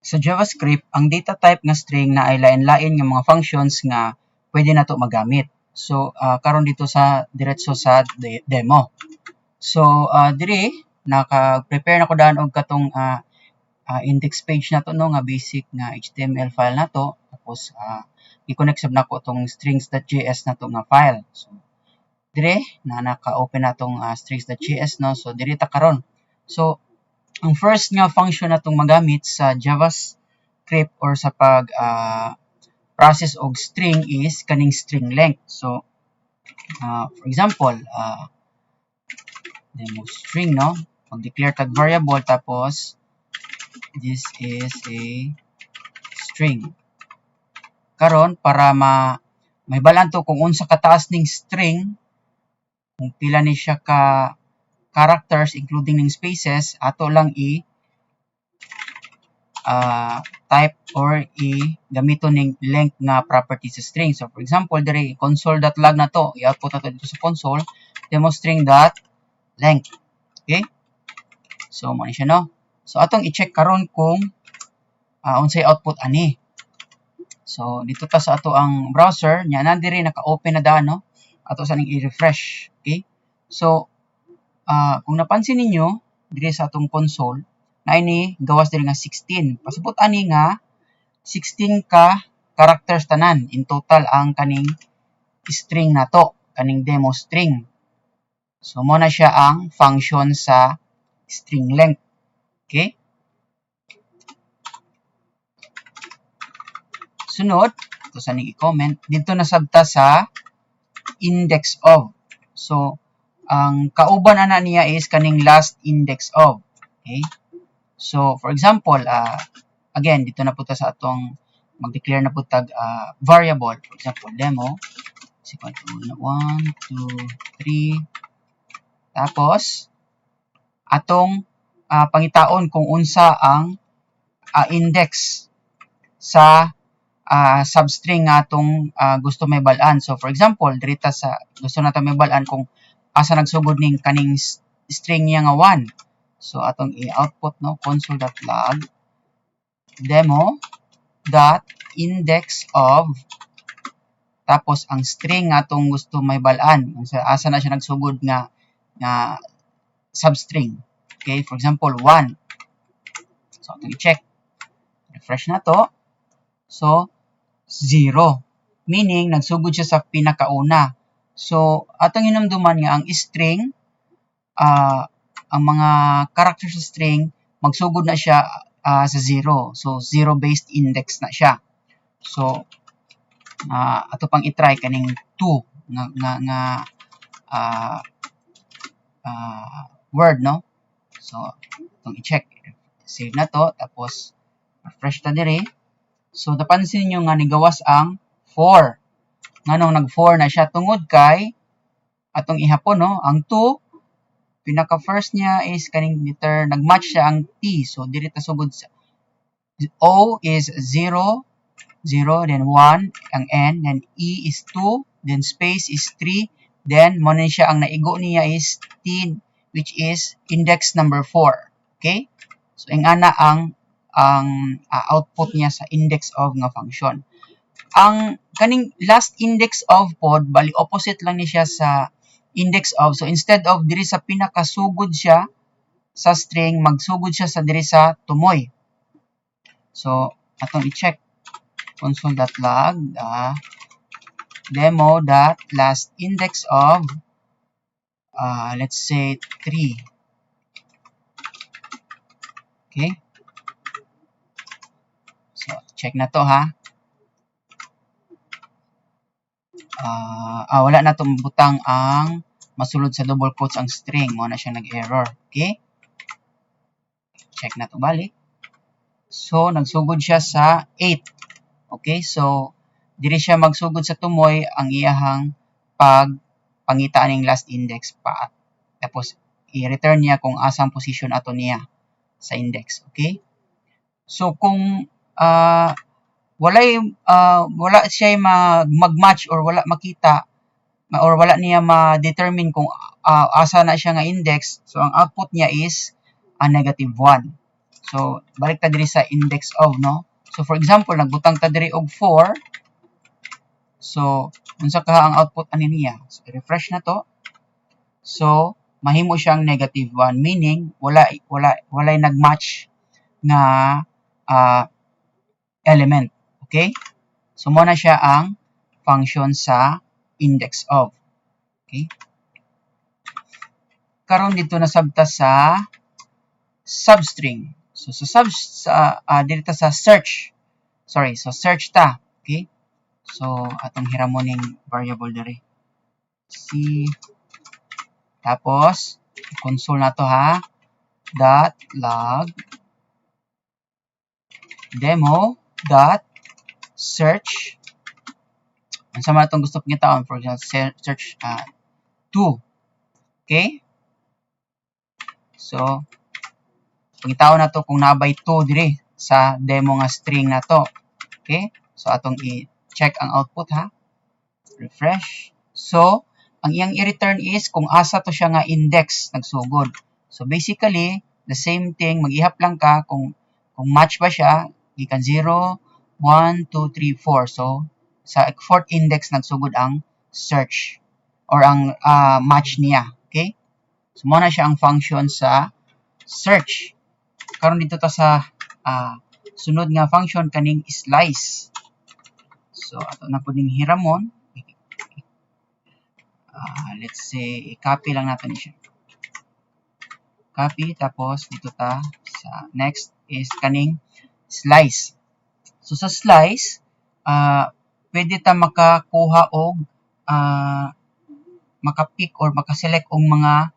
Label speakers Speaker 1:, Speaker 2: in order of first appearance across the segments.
Speaker 1: Sa JavaScript, ang data type nga string naay lain-lain nga mga functions nga pwede nato magamit. So karon dito sa diretso sa demo. So diri naka-prepare na ko daan og katong index page nato, no, nga basic nga HTML file nato, tapos i-connect sab nako tong strings.js nato nga file. So dire na naka-open na tong strings.js, no. So diri ta karon. So ang first nga function natong magamit sa JavaScript or sa pag process og string is kaning string length. So for example, demo string, no, mag-declare tag variable, tapos this is a string. Karon, para ma mahibal-an to kung unsa kataas ning string, kung pila ni siya ka characters including ning spaces, ato lang i type or i gamiton ning length nga property sa string. So for example, diri console.log na to, i-output nato dito sa console, demo string dot length. Okay? So mo ni siya, no. So atong i-check karon kung unsay output ani. So dito ta sa ato ang browser nya, na diri naka-open na daan, no. Ato sa ning i-refresh. Okay? So kung napansin ninyo diri sa atong console, na ini gawas diri nga 16. Pasabot ani nga 16 ka characters tanan in total ang kaning string nato, kaning demo string. So mo na siya ang function sa string length. Okay? Sunod, ito sa ning i-comment, dito na sabta sa index of. So, ang kauban ana niya is kaning last index of. Okay? So, for example, again, dito na po ta sa atong mag-declare na po tag variable. For example, demo is equal to 1, 2, 3. Tapos, atong pangitaon kung unsa ang index sa substring nga atong gusto mahibal-an. So, for example, diri ta sa gusto nato mahibal-an kung asa nagsugod ning kaning string niya nga 1. So, atong i-output, no, console.log demo dot index of, tapos ang string nga atong gusto mahibal-an sa asa na siya nagsugod nga nga substring. Okay, for example, 1. So atong i-check. Refresh na to. So 0. Meaning nagsugod siya sa pinakauna. So atong hinumduman nga ang string, ang mga character sa string magsugod na siya sa 0. So zero based index na siya. So ato pang i-try kaning 2 nga word, no. So atong i-check. Save na to, tapos refresh ta diri. So napansin niyo nga nigawas ang 4. Nganong nag 4 na siya? Tungod kay atong ihapon, no, ang 2, pinaka first niya is kaning letter, nagmatch siya ang T. So diri ta sugod sa O is 0 0, then 1 ang N, then E is 2, then space is 3, then mo na siya ang naigo niya is T, which is index number 4. Okay? So ingana ang output niya sa index of nga function. Ang kaning last index of pod, bali opposite lang ni siya sa index of. So instead of diri sa pinakasugod siya sa string, magsugod siya sa diri sa tumoy. So atong i-check, console.log demo.last index of let's say 3. Okay? So check na to ha. Wala na itong butang ang masulod sa double quotes ang string. Mo na siya nag-error. Okay? Check na to balik. So, nagsugod siya sa 8. Okay? So, diri siya magsugod sa tumoy ang iyahang pag pangita ning last index pa. Tapos, i-return niya kung asang position ato niya sa index. Okay? So, kung wala siya mag-match or wala makita or wala niya ma-determine kung asa na siya nga index, so ang output niya is a negative 1. So balik ta diri sa index of, no? So for example, nagbutang ta diri og 4. So unsa ka ang output ani niya? So refresh na to. So mahimo siyang negative 1, meaning walay nagmatch nga element. Okay? So mo na siya ang function sa index of. Okay? Karon, dito na sabta sa substring. So sa sub sa dito sa search. Sorry, sa search ta. Okay? So atong hiramon ning variable diri. C, tapos console na to ha, dot log demo dot search. Unsa man atong gusto pangitaon? For example, search 2. Okay, so pangitaon nato kung nabay 2 diri sa demo nga string nato. Okay, so atong i-check ang output ha. Refresh. So ang iyang i-return is kung asa to siya nga index nagsugod. So basically, the same thing, mag-ihap lang ka kung match ba siya, gikan 0, 1, 2, 3, 4. So sa fourth index nagsugod ang search or ang match niya. Okay? So mo na siya ang function sa search. Karon, dito ta sa sunod nga function, kaning slice. So ato na pud ning hiramon. Let's say i-copy lang natin siya. Copy, tapos dito ta sa next is kaning slice. So sa slice, pwede ta makakuha og maka-pick or maka-select og mga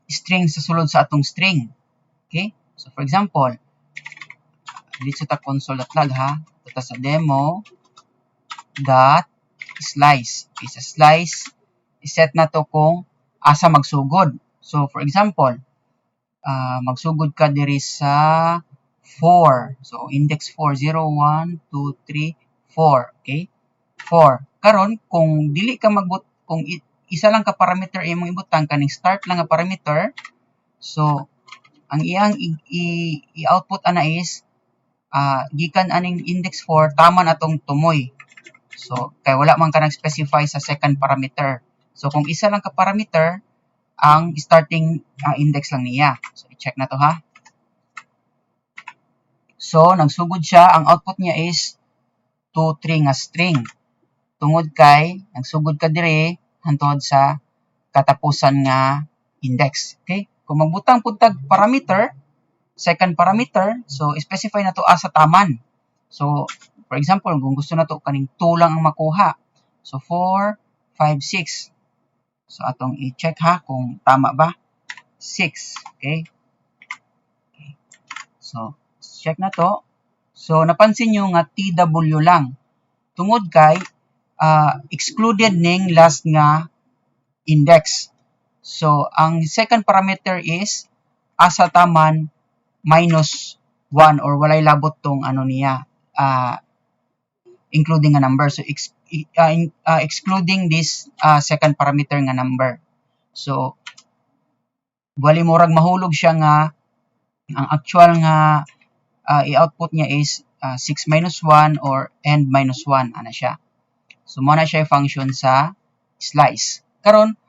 Speaker 1: string sa sulod sa atong string. Okay? So for example, dito ta console.log ha, dito ta sa demo dot slice. Okay, sa slice, iset na to kung asa magsugod. So for example, magsugod ka diri sa 4. So index 4, 0, 1, 2, 3, 4. Okay? 4. Karon, kung dili ka magbut kung isa lang ka parameter imong ibutang, kaning start lang nga parameter, so ang iyang i-output ana is gikan aning index 4 taman atong tumoy. So kay wala man ka nag-specify sa second parameter. So kung isa lang ka parameter, ang starting index lang niya. So i-check na to ha. So nagsugod siya, ang output niya is 2, 3 nga string. Tungod kay nagsugod ka diri hantod sa katapusan nga index. Okay? Kung magbutang pud tag parameter, second parameter, so specify na to asa taman. So for example, kung gusto na to kaning 2 lang ang makuha. So 4, 5, 6. So atong i-check ha kung tama ba. 6. Okay. So check na to. So napansin nyo nga TW lang. Tungod kay excluded ning last nga index. So ang second parameter is asa taman minus 1 or walay labot tong ano niya, including a number. So excluding this second parameter nga number. So bali murag mahulog siya nga ang actual nga i-output niya is 6 minus 1 or end minus 1 ana siya. So mo na siya function sa slice. Karon,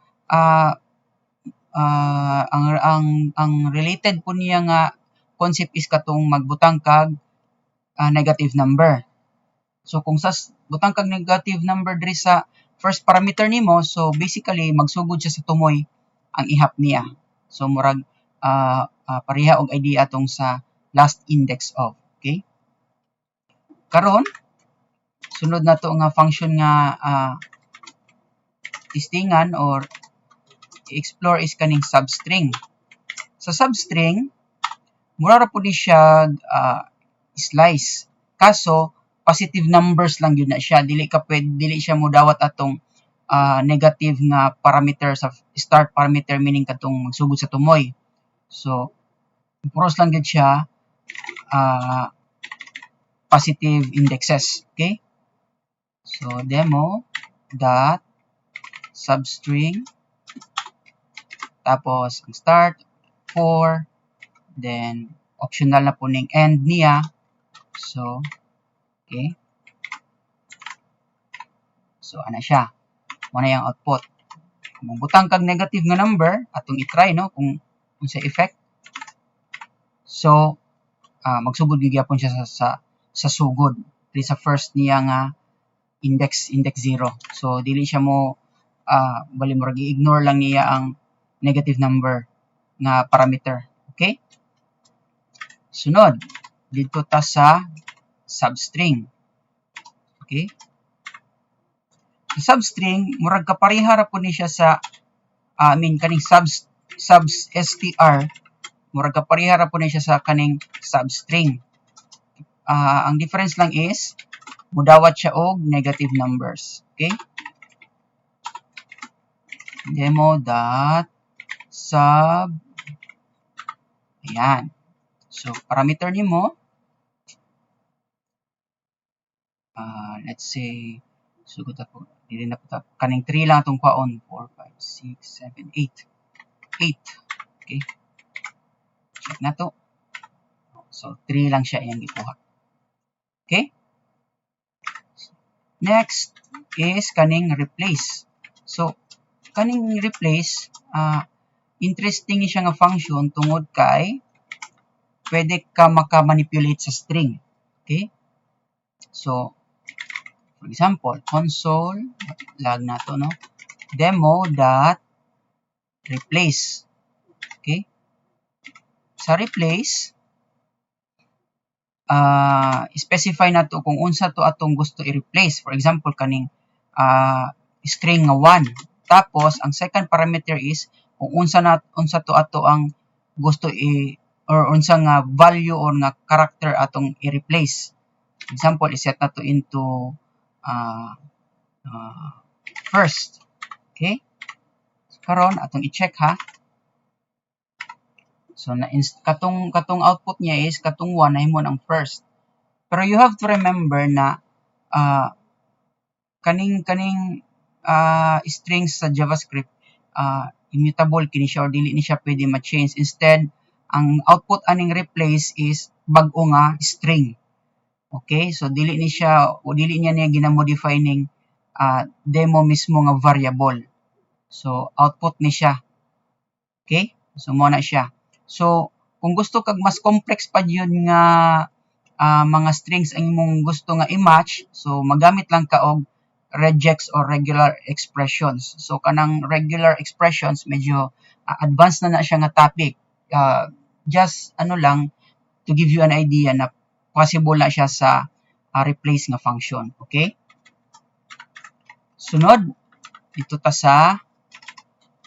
Speaker 1: ang related po niya nga concept is katong magbutang kag negative number. So kung sa butang kag negative number diri sa first parameter nimo, so basically magsugod siya sa tumoy ang ihap niya. So murag pareha og idea atong sa last index of. Okay? Karon, sunod na to nga function nga testingan or explore is kaning substring. Sa substring, mura ra pud ni siya slice. Kaso positive numbers lang gyud na siya. Dili ka pwede, dili siya modawat atong negative nga parameter sa start parameter, meaning katong magsugod sa tumoy. So puros lang gyud siya positive indexes. Okay? So demo dot substring, tapos ang start 4, Then optional na po ning end niya. So, okay. So, ana siya. Mao na iyang output. Kung butang kag negative nga number, atong i-try, no, kung unsa effect. So, magsugod gyud gyapon siya sa sugod. Diri sa first niya nga index, index 0. So, dili siya mo bali murag i-ignore lang niya ang negative number nga parameter. Okay? Sunod, dito ta sa substring. Okay? Sa substring, murag kapareha ra po ni siya sa I mean, kaning sub str, murag kapareha ra po ni siya sa kaning substring. Ang difference lang is mudawat siya og negative numbers. Okay? Demo dot sub. Ayan. So, parameter nimo, let's say, sugod ako, dili na po ta, kaning 3 lang atong kwaon, 4, 5, 6, 7, 8. 8. Okay. Check na to. So, 3 lang siya iyang gikuha. Okay? Next is kaning replace. So, kaning replace, interesting siya nga function tungod kay pwede ka maka-manipulate sa string. Okay? So, for example, console log na to, no? Demo dot replace. Okay? Sa replace, specify na to kung unsa to atong gusto i-replace. For example, kaning string nga 1. Tapos, ang second parameter is kung unsa to ato ang gusto i or unsa nga value or nga character atong i-replace. Example, i-set na to into first. Okay? So, karon atong i-check ha. So na katong output niya is katong 1 nahimo ng first. Pero you have to remember na kaning strings sa JavaScript, immutable kini siya or dili ni siya pwede ma-change. Instead, ang output aning replace is bag-o nga string. Okay? So dili ni siya o dili niya niya gina-modify ning demo mismo nga variable. So output ni siya. Okay? So mo na siya. So kung gusto kag mas complex pa jud nga mga strings ang imong gusto nga i-match, so magamit lang ka og regex or regular expressions. So kanang regular expressions, medyo advanced na na siya nga topic. Just ano lang, to give you an idea na possible na siya sa replace nga function. Okay? Sunod, dito ta sa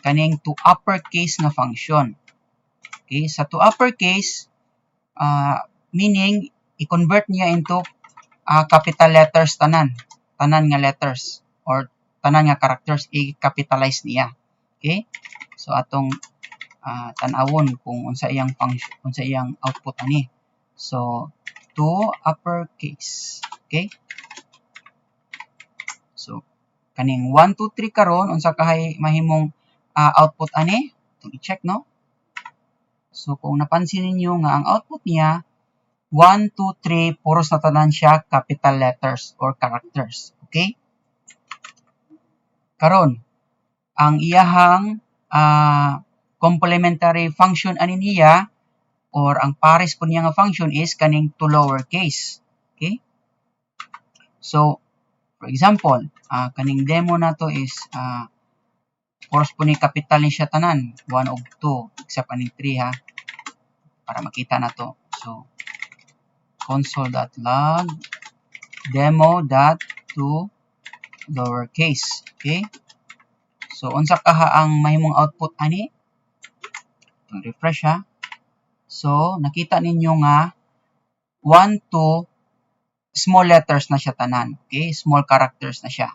Speaker 1: kaning to uppercase nga function. Okay, sa to uppercase, meaning i-convert niya into capital letters tanan, tanan nga letters or tanan nga characters i-capitalize niya. Okay? So atong tan-awon kung unsa iyang function, unsa iyang output ani. So to uppercase. Okay? So kaning 1 2 3 karon, unsa kahay mahimong output ani? Itong i-check, no? So kung napansin ninyo nga ang output niya 1 2 3, puros na tanan siya capital letters or characters. Okay? Karon, ang iyahang complementary function ani niya or ang pares po niya nga function is kaning to lowercase. Okay? So, for example, kaning demo nato is puros po ni capital ni siya tanan, 1 ug 2, except aning 3 ha, para makita nato. So, console.log demo.to lowercase. Okay? So, unsa kaha ang mahimong output ani? Refresh ha. So, nakita ninyo nga 1, 2, small letters na siya tanan. Okay? Small characters na siya.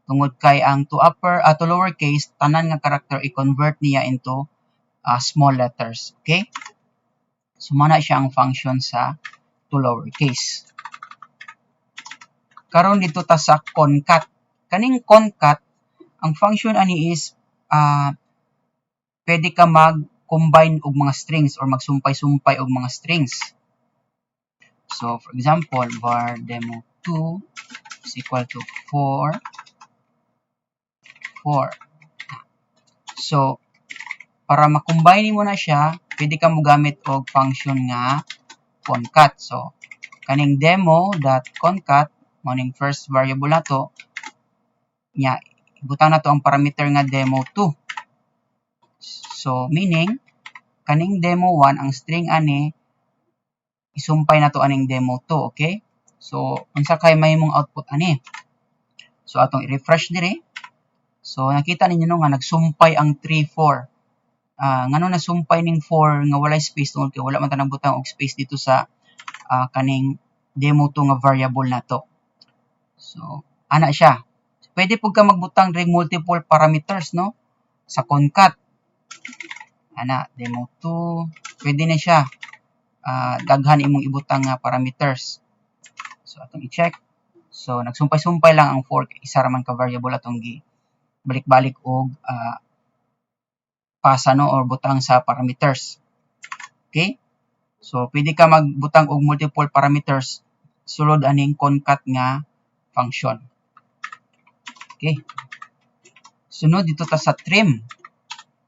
Speaker 1: Tungod kay ang to upper to lowercase, tanan nga character i-convert niya into small letters. Okay? So, mao na siya ang function sa to lowercase. Karon, dito ta sa concat. Kaning concat, ang function ani is pwede ka mag combine og mga strings or magsumpay-sumpay og mga strings. So for example, var demo2 is equal to 4 4. So para ma-combine mo na siya, pwede ka mo gamit og function nga concat. So kaning demo.concat mao ning first variable nato nya, ibutang nato ang parameter nga demo2. So meaning kaning demo1, ang string ani, isumpay nato aning demo2, okay? So unsa kay mahimong output ani? So atong i-refresh diri. So nakita ninyo, no, nga nagsumpay ang 3 4. Ngano nasumpay ning 4 nga walay space? Tungod kay wala man ta nagbutang og space dito sa kaning demo2 nga variable nato. So ana siya. Pwede pud ka magbutang ring multiple parameters, no, sa concat. Ana, demo2, pwede na siya. Daghan imong ibutang nga parameters. So atong i-check. So nagsumpay-sumpay lang ang 4, isa ra man ka variable atong gi balik-balik og pasa, no, or butang sa parameters. Okay? So pwede ka magbutang og multiple parameters sulod aning concat nga function. Okay. Sunod, dito ta sa trim.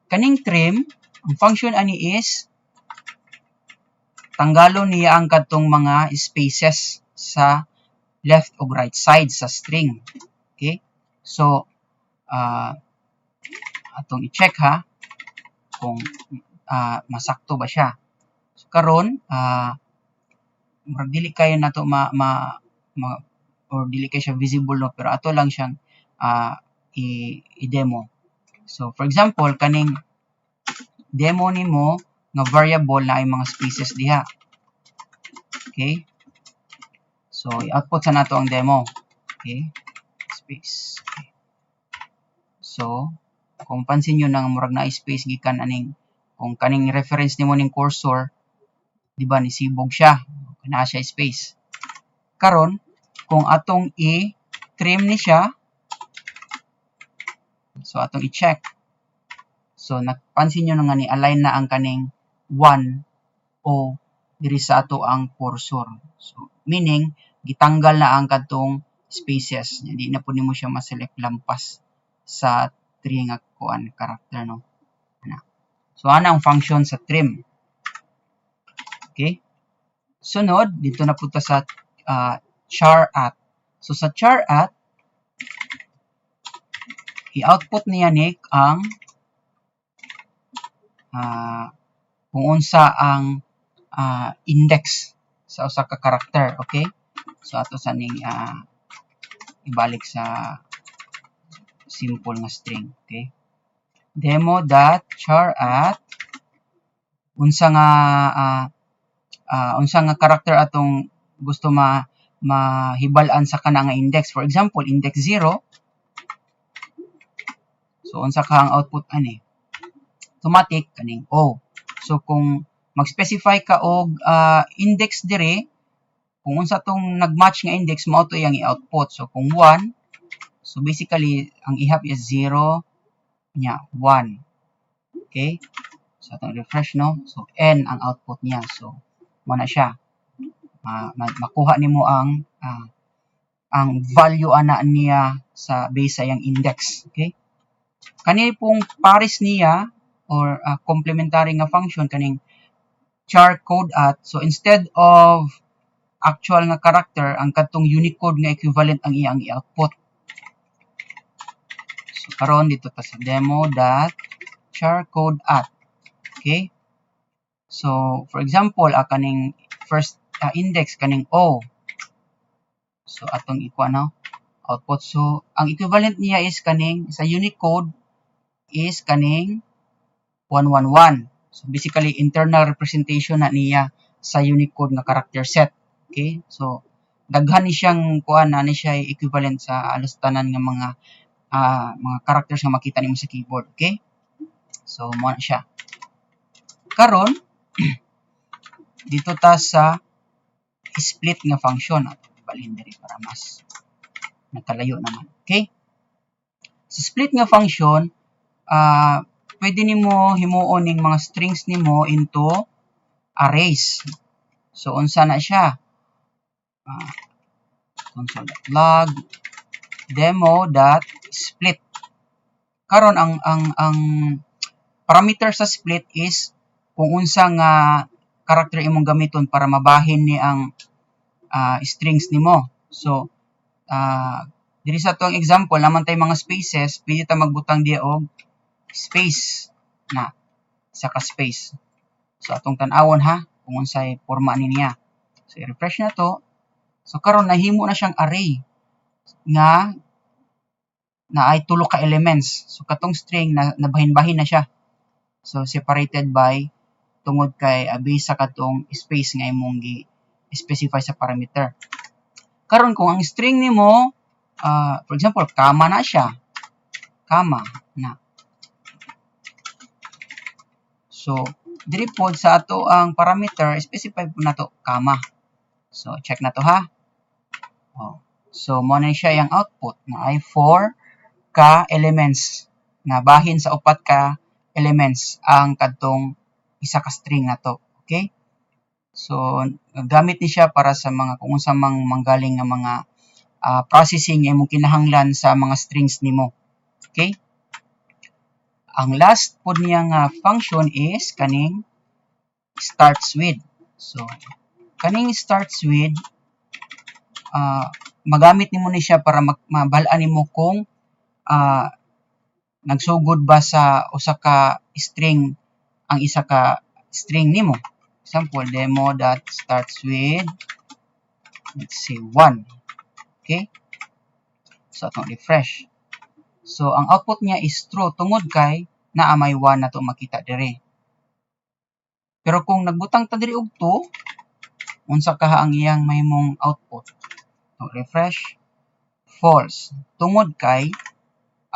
Speaker 1: Kaning trim, ang function ani is tanggalon niya ang kadtong mga spaces sa left o right side sa string. Okay? So, atong i-check ha kung masakto ba siya. So, karon murag dili kayo nato ma or dili kay siya visible, no, pero ato lang siyang i-demo. So for example, kaning demo nimo nga variable na ay mga spaces diha. Okay? So i-output sa nato ang demo. Okay? Space. Okay. So kung pansin nyo nang murag na space gikan aning kung kaning reference nimo ning cursor, di ba, nisibog siya, naa siya space. Karon kung atong i-trim ni siya, so atong i-check. So napansin nyo na nga ni align na ang kaning 1 o diri sa ato ang cursor. So meaning gitanggal na ang kadtong spaces. Hindi na pud nimo siya ma-select lampas sa 3 nga kuan character, no. Ana. So ana ang function sa trim. Okay? Sunod, dito na punta sa char at. So sa char at, i-output niya ni ang kung unsa ang index sa usa ka karakter, okay? So ato sa ning ibalik sa simple nga string, okay? Demo dot char at, unsa nga character atong gusto ma mahibal-an sa kana nga index. For example, index 0. So unsa ka ang output ani? Automatic kaning O. So kung mag-specify ka og index dire, kung unsa tong nag-match nga index, mao to iyang i-output. So kung 1, so basically ang ihap is 0 nya 1. Okay? So atong refresh, no. So n ang output niya. So mo na siya. Makuha nimo ang value ana niya sa base sa iyang index. Okay? Kani pong pares niya or complementary nga function, kaning char code at, so instead of actual nga character, ang kadtong Unicode nga equivalent ang iyang i-output. So karon dito ta sa demo dot char code at. Okay? So for example, kaning first index, kaning O. So atong ikuha, no, output. So ang equivalent niya is kaning sa Unicode is kaning 111. So basically internal representation na niya sa Unicode nga character set. Okay? So daghan ni siyang kuan na ni siya equivalent sa alos tanan nga mga characters nga makita nimo sa keyboard. Okay? So mo na siya. Karon dito ta sa split nga function. Ato balhin diri para mas nakalayo naman. Okay? Sa split nga function, Pwede nimo himuon ning mga strings nimo into arrays. So unsa na siya? Console.log demo.split. Karon, ang parameter sa split is kung unsa nga character imong gamiton para mabahin ni ang strings nimo. So diri sa atong example, naman tay mga spaces, pwede ta magbutang diya og space na isa ka space. So atong tan-awon ha kung unsay porma ni niya. So i-refresh na to. So karon nahimo na siyang array nga naay tulo ka elements. So katong string na nabahin-bahin na siya. So separated by tungod kay base sa katong space nga imong gi specify sa parameter. Karon, kung ang string nimo, for example, comma na siya. Comma na. So diri pod sa ato ang parameter, specify po nato comma. So check na to ha. Oh. So mo na siya yung output na ay 4 ka elements, na bahin sa upat ka elements ang kadtong isa ka string nato. Okay? So gamit ni siya para sa mga kung unsa mang manggaling nga mga processing nga imong kinahanglan sa mga strings nimo. Okay? Ang last pod niya nga function is kaning starts with. So kaning starts with, magamit nimo ni siya para mabal-an nimo kung nagsugod ba sa usa ka string ang isa ka string nimo. Example, demo dot starts with, let's say, 1. Okay? So atong refresh. So ang output niya is true tungod kay naa may 1 na to makita diri. Pero kung nagbutang ta diri og 2, unsa kaha ang iyang mahimong output? So, refresh, false. Tungod kay 1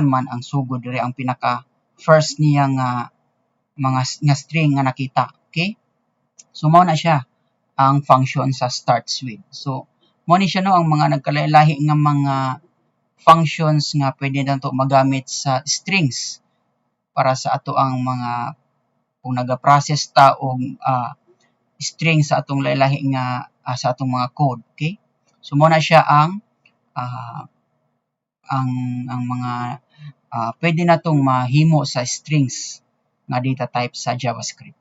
Speaker 1: man ang sugod diri, ang pinaka first niya nga mga nga string nga nakita. Okay? So mao na siya ang function sa starts with. So mao ni siya no ang mga nagkalahi nga mga functions nga pwede nato magamit sa strings para sa ato ang mga kung naga-process ta og string sa atong lahi nga sa atong mga code. Okay? So mao na siya ang mga pwede natong mahimo sa strings nga data type sa JavaScript.